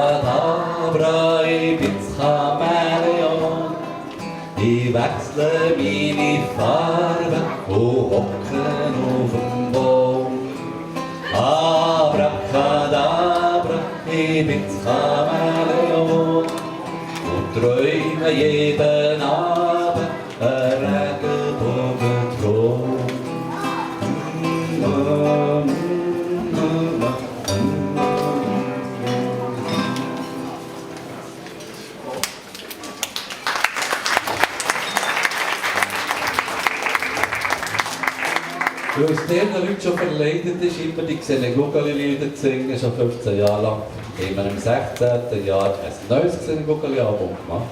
Abracadabra, ich bin's Chamäleon. Ich wechsle meine Farbe und hocke auf dem Baum. Abracadabra, ich bin's Chamäleon. Und träume jeden Abend einen Regenbogentraum. Weil es den Leuten schon verleidet ist, immer die Xenegugeli-Lieder zu singen, schon 15 Jahre lang, haben wir im 16. Jahr ein neues Xenegugeli-Album gemacht.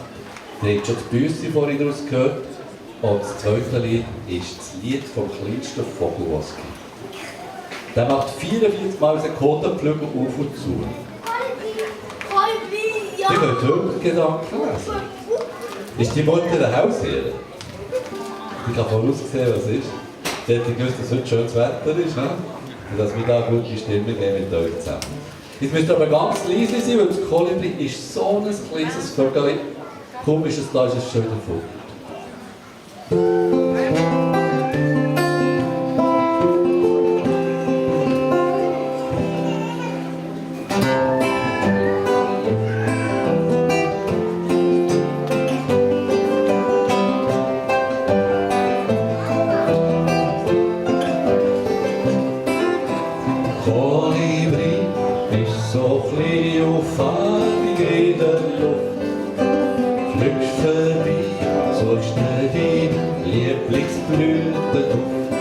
Ihr habt schon die Büsse vorhin daraus gehört. Und das zweite Lied ist das Lied vom kleinsten Vogel, was es gibt. Der macht 44 Mal seinen Kotenpflüger auf und zu. Kolibri, ja! Ihr könnt wirklich Gedanken lesen. Ist die Mutter ein Haustier? Ich kann voraussehen, was es ist. Sie hat gewusst, dass heute schönes Wetter ist, ne? Und dass wir da eine gute Stimmung haben mit euch zusammen. Jetzt müsst ihr aber ganz leise sein, weil das Kolibri ist so ein kleines Vögel. Kaum ist es da, ist es schon wieder voll. Kolibri ist so klein und farbig in der Luft. Fliegst vorbei, so ist dein Lieblingsblütenduft.